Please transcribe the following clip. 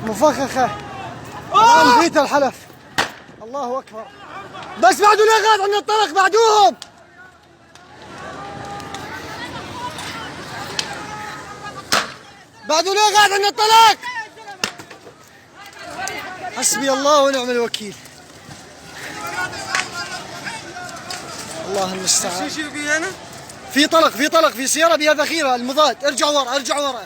مفخخة الآن فيتا الحلف. الله أكبر. بس بعدوا ليه غاد عندنا الطرق، بعدوهم. بعدوا ليه غاد عندنا الطلق. حسبي الله ونعم الوكيل. الله المستعان. في طلق، في طلق، في سيارة بها ذخيرة المضاد. ارجعوا ورا، ارجعوا ورا.